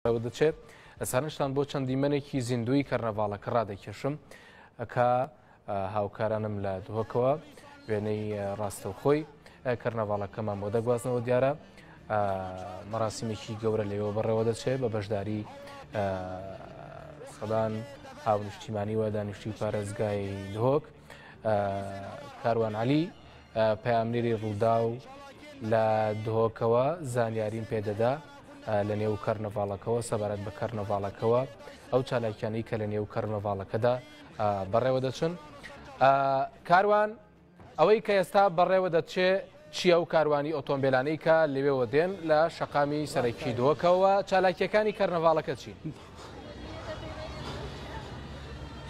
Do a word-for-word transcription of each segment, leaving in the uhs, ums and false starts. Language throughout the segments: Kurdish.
بەڕێوە دەچێت. سەرنجتان بۆ چەند دیمەنێکی زیندووی کەرنەڤاڵەکە ڕادەکێشم کە، ئە، هاوکارانم لە دهۆکەوە وێنەی، ئە، ڕاستەوخۆی، ئە، کەرنەڤاڵەکەمان بۆ دەگوازنەوە. دیارە، ئە، مەراسیمێکی گەورە لەوێ بەڕێوە دەچێت بە بەشداری، ئە، سەدان هاونیشتیمانی و دانیشتوی پارێزگای دهۆک. ئە، کاروان عەلی، ئە، پەیامنێری ڕووداو لە دهۆکەوە زانیاریم پێدەدا، ئە، لە نێو کەرنەڤاڵەکەوە، سەبارەت بە کەرنەڤاڵەکەوە، ئەو چالاکیانەی کە لە نێو کەرنەڤاڵەکەدا، ئە، بەڕێوە دەچن. ئە، کاروان، ئەوەی کە ئێستا بەڕێوە دەچێ چییە و کاروانی ئۆتۆمبێلانەی کە لەوێوە دێن لە شەقامی سەرەکی دهۆکەوە، چالاکیەکانی کەرنەڤاڵەکە چین؟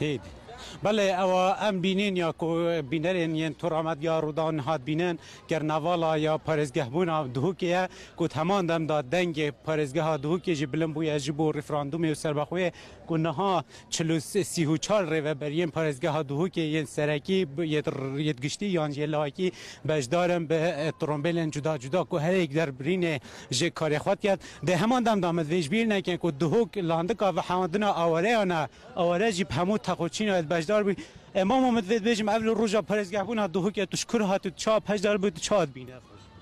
هێدی. Belê, ewa em bînên ya ku bînerên yên turamet ya Rûdaw niha dibînin, kernevala ya parêzgehbûna Duhokê ye, ku di heman dem de dengê parêzgeha Duhokê jî bilind bûye ji bo referandumê û serbexweyê, ku niha çil û sî û çar rêveberiyên parêzgeha Duhokê yên serekî, yê, yê giştî yan jî yê lawekî beşdar in, bi, e, trombêlên cuda cuda ku her yek derbirînê ji karê xwe diket. Di heman dem de em divê ji bîr nekin ku Duhok landika vehewandina awareyan e, aware jî bi hemû texoçîna beşdar bû. E, mamo, min divê dibêjim, ev li roja parêzgehbûna Duhokê tu ji kur hatî, tu çawa beşdar bû, tu çawa dibîne?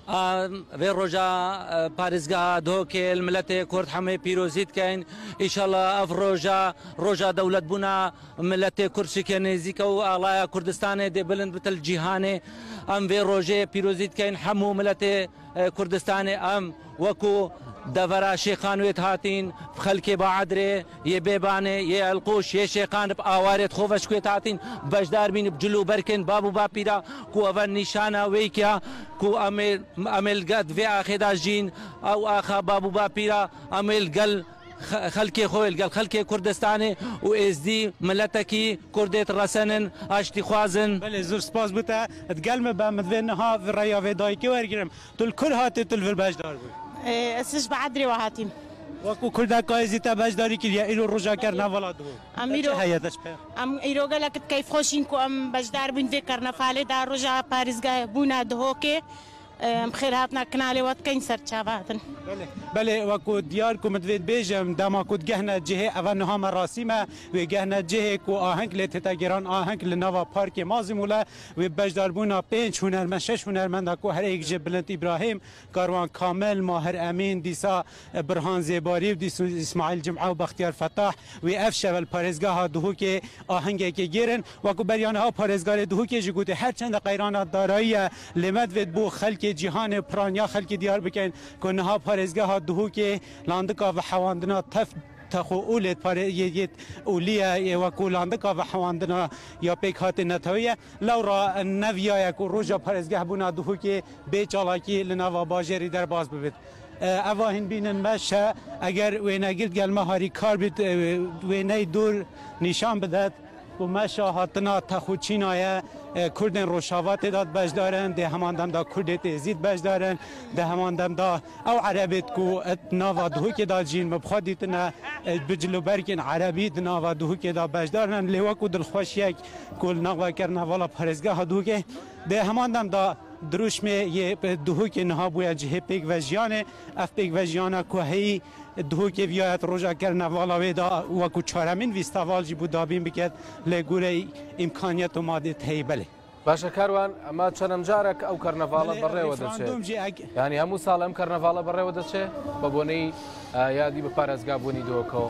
A, vê roja, e, parêzgeha Duhokê li miletê Kurd hemê pîrozî dikeyn. Îşallah ev roja, roja dewletbûna miletê Kurd şike nêzîk e û alaya Kurdistanê dê bilind bite li cîhanê. Em vê rojê pîrozî dikeyn hemû miletê, e, Kurdistanê. Em wekû devera Şêxan wê dihatîn, bi xelkê Baedrê, yê Bêbanê, yê Elqûş, yê Şêxan bi awarê xwe ve ji kuê dihatîn beşdar bîn, bi cil û berkin, bab û bapîra ku ev nîşana wê ya ku em ê, em ê li gel vê axê de jîn, ew axa bab û bapîra, em ê li gel xe-, xelkê xwe, li gel xelkê Kurdistanê û êzdî miletekî Kurdê diresenin, aştîxwaz in. Belê, zor spas bo te. Digel me be, min divê niha vê rêya vê dayikê wergirim. Tu li kur hatî, tu li vir beşdar bû? Ê, ez ji Baedrê we hatîm. Wekû Kurdeka êzdî te beşdarî kiriye, îro roja kernevala dibû. Em îro, çi heye te ji pê? Em îro gelek bi keyfxweş in ku em beşdar bûn vê kernevalê de, roja parêzgehbûna Duhokê. Em xêr hatina kanalê we dikeyn, ser çava hatin. Belê, belê, wekû diyar ku min divê dibêjim, dema ku digehne cihê, eva niha merasîm e, wê gehne cihê ku aheng lê tête gêran, aheng li nava parkê Mazîmûl e, wê beşdarbûna pênc hunermend, şeş hunermenda ku her yek ji Bilind Îbrahîm, Karwan Kamil, Mahir Emîn, dîsa Birhan Zêbarî û dîsa Îsmaîl Cim'a û Bextiyar Fetah, wê ev şev li parêzgeha Duhokê ahengekê gêrin. Wekû beriya niha parêzgarê Duhokê jî gotî, her çend qeyrana darayî ye, lê me divêt bo xelkê cîhanê, piraniya xelkê diyar bikeyn ku niha parêzgeha Duhokê landika vehewandina tef, texo ûlê pare-, yê, yê ûlî ye, yê wekû landika vehewandina ya pêk hatê netewî ye. Lewra neviyaye ku roja parêzgehbûna Duhokê bê çalakî li nava bajêrî derbas bibit. E, eva hîn bînin meş e, eger wênegir gel me harîkar bît, e, wêney dûr nîşan bidet ku meşa hatina texûçîna ye, e, Kurdên Rojava tê de beşdar in, dê heman dem de Kurdê tê zî beşdar in, dê heman dem de ew Erebêt ku et nava Duhokê de jîn me bi xwe dîtine, e, bi cilûberkên Erebî di nava Duhokê de beşdar in. Lê wekû dilxweşiyek ku li nava kernevala parêzgeha Duhokê, dê heman dem de dirûşmê yê Duhokê niha bûye cihê pêkvejiyanê. Ev pêkvejiyana ku heyî Duhokê viya yet roja kernevala wê de wekû çaremîn festîval jî bû dabîn biket, lê goreyî îmkaniyet û madê heyî belê. باشە کاروان، ئەمە چەنەم جارە کە ئەو کەرنەڤاڵە بەڕێوە دەچێت؟ یانی هەموو ساڵ ئەم کەرنەڤاڵە بەڕێوە دەچێت بە بۆنەی، ئە، یادی بە پارێزگابوونی دهۆکەوە؟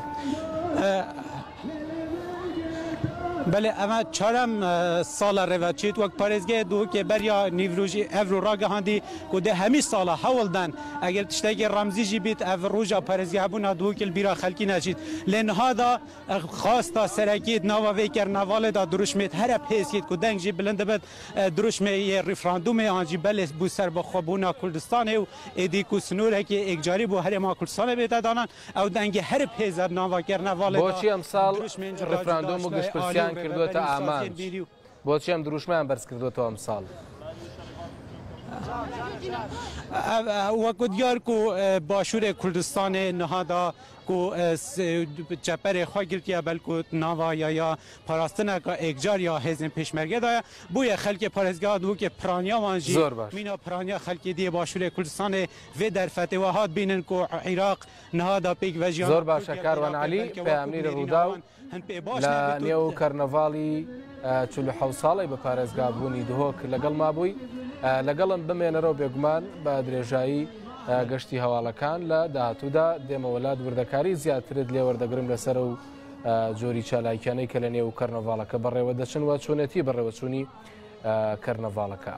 Belê, em çarem, e, sala rêve çêt wek parêzgehê Duhokê beriya nîvrojî evro ragihandî ku dê hemî sala hewl den, eger tiştekî remzî jî bît, ev roja parêzgehbûna Duhokê li bîra xelkî neçît. Lê niha da, e, xasta serekî di nava vê kernevalê da dirûşmêt here pês yêt ku deng jî bilind dibit, e, dirûşmê yê referandumê an jî belê bû serbixwebûna Kurdistanê û êdî ku sinorekê êkcarî bo Herêma Kurdistanê bête danan, ew dengê here pês e di nava kernevalê da. بۆچی ئەمساڵ ڕێفراندۆم و گشتپرسیان کردووەتە ئامانج؟ بۆچی ئەم دروشمەیان بەرز کردووەتەوە ئەمساڵ؟ Ev, e, wek ku diyar ku, e, Başûrê Kurdistanê niha da ku, e, s-, e, çeperê xwe girtiye, belku nava ya, ya parastineka êkcar ya hêzên pêşmerge daye. Bûye xelkê parêzgeha dibû ke piraniya wan jî Zor baş. Mîna piraniya xelkê diyê Başûrê Kurdistanê vê derfetê we hat bînin ku Iraq niha da pêk vejiyan. Zor baş, Tirkiye Karwan Iraqê Elî, belke wek peyamnî li Hûrî Rûdaw. Hempe baş لە نێو کەرنەڤاڵی، ئە، چل و حەوت ساڵی بە پارێزگابوونی دهۆک لەگەڵ مابووی. ئە، لەگەڵم بمێنەرەوە، بێگومان بە درێژایی، ئە، گەشتی هەواڵەکان لە داهاتوودا دێمەوە لات، وردەکاری زیاترت لێ وەردەگرم لەسەر و، ئە، جۆری چالاکیانەی کە لە نێو کەرنەڤاڵەکە بەڕێوە دەچن و چۆنێتی بەڕێوەچوونی، ئە، کەرنەڤاڵەکە.